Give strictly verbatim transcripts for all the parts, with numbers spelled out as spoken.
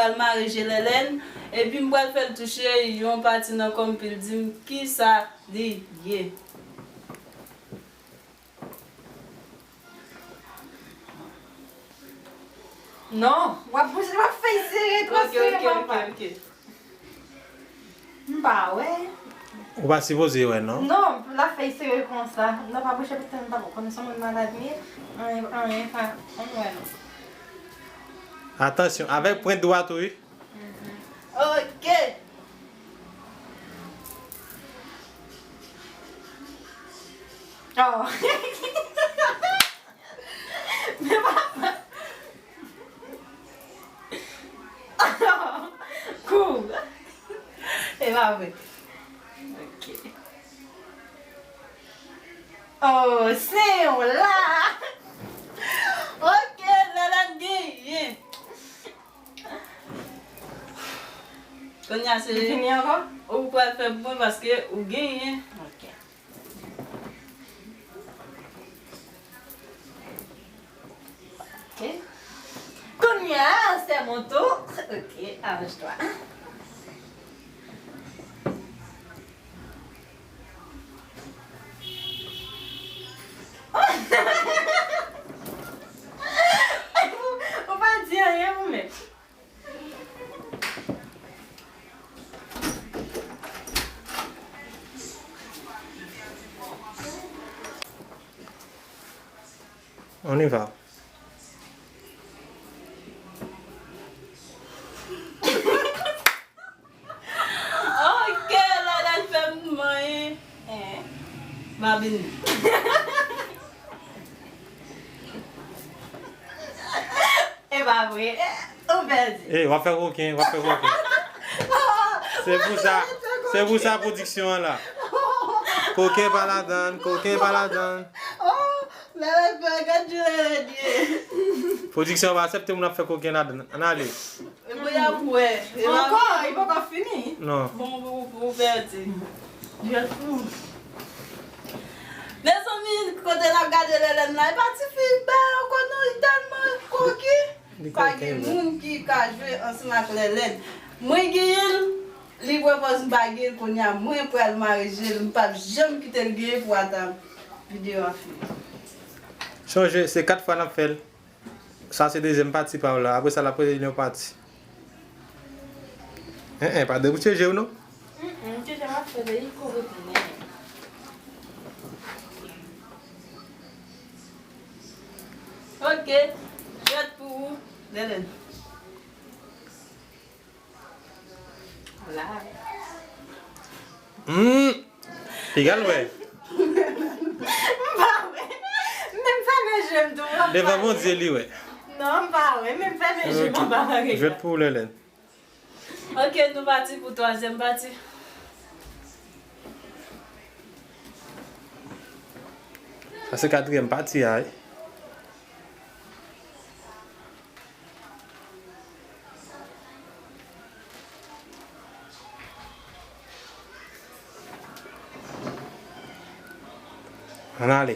pral mare je Lèlèn, epi m pral fè l touche yon pati nan kò m, pou l di m kisa li ye. Non, w ap, w ap fè l sere, twò sere, papa. Ok, ok, ok, ok. M pa wè. Ou pa sipoze wè, non? Non, l ap fè l sere konsa. Non, pa bouche pitit, m pa konn si se yon moun malad li ye. Anyen, anyen, pa, pa wè, non. Atansyon, avèk pwent dwat ou, wi. Mhm. Ok. Oh. Men papa. Kou. E pa vre. Ok. Oh, se yon la. Ok, Lèlèn genyen. Kounye a se... Li fini ankò? Ou pral fè pou mwen paske ou genyen. Ok. Ok. Kounye a, c'est mon tour. Ok, arrange-toi. Ou pa di anyen ou menm. On y va. Ok, la, la, l fè m manyen. Eh. Babin. E pa vre. Ou pèdi. Ey, w ap fè koken, w ap fè koken. Se pou sa, se pou sa pwodiksyon an la. Koken pa ladann, koken pa ladann. Oh, Lèlèn, gad jan Lèlèn ye. Pwodiksyon an pa aksepte moun ap fè koken ladann. Ann ale. Epi y ap wè. Ankò, li poko fini. Non. Bon, ou, ou pèdi. Jwèt pou ou. Mezanmi, kote n ap gade Lèlèn la, e pa tifi bèl ankò non, li tèlman koki. Li koki, wi. Pa gen moun ki ka jwe ansanm ak Lèlèn. Mwen genyen l, li pran pòz m pa genyen l, kounye a mwen pral mare je l, m p ap janm kite l genyen pou ata videyo a fini. Sonje, se kat fwa n ap fè l. Sa se dezyèm pati pa w la. Apre sa, l ap rele yon pati. En, en, pa deboutye je w, non. Mm, mm, se sa m ap fè, li kouri tounen. Ok, jwèt pou ou, Lèlèn. La. Hmm. Piga l wè. M pa wè. Menm fèmen je m tou, m pa wè. Devan Bondye li wè. Non, m pa wè. Menm fèmen je m, m pa wè. Ok. Jwèt pou ou, Lèlèn. Ok, nou pati pou twazyèm pati. Sa se katriyèm pati a, wi. Ann ale.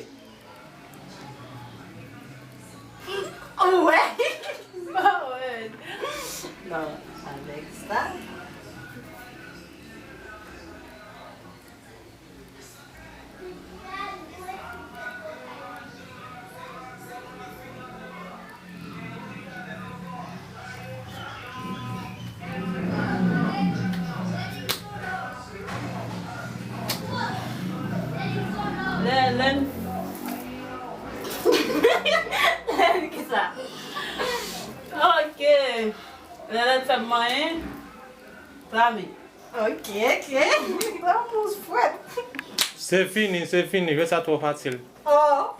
Ou wè? Mwen wè. Non, avèk sa. Lè, lè n... Lè n kisa? Ok. Lè, lè n fè m manyen. Klame. Ok, ok. Lanmou fwèt. Se fini, se fini. Jwèt sa twò fasil. Oh.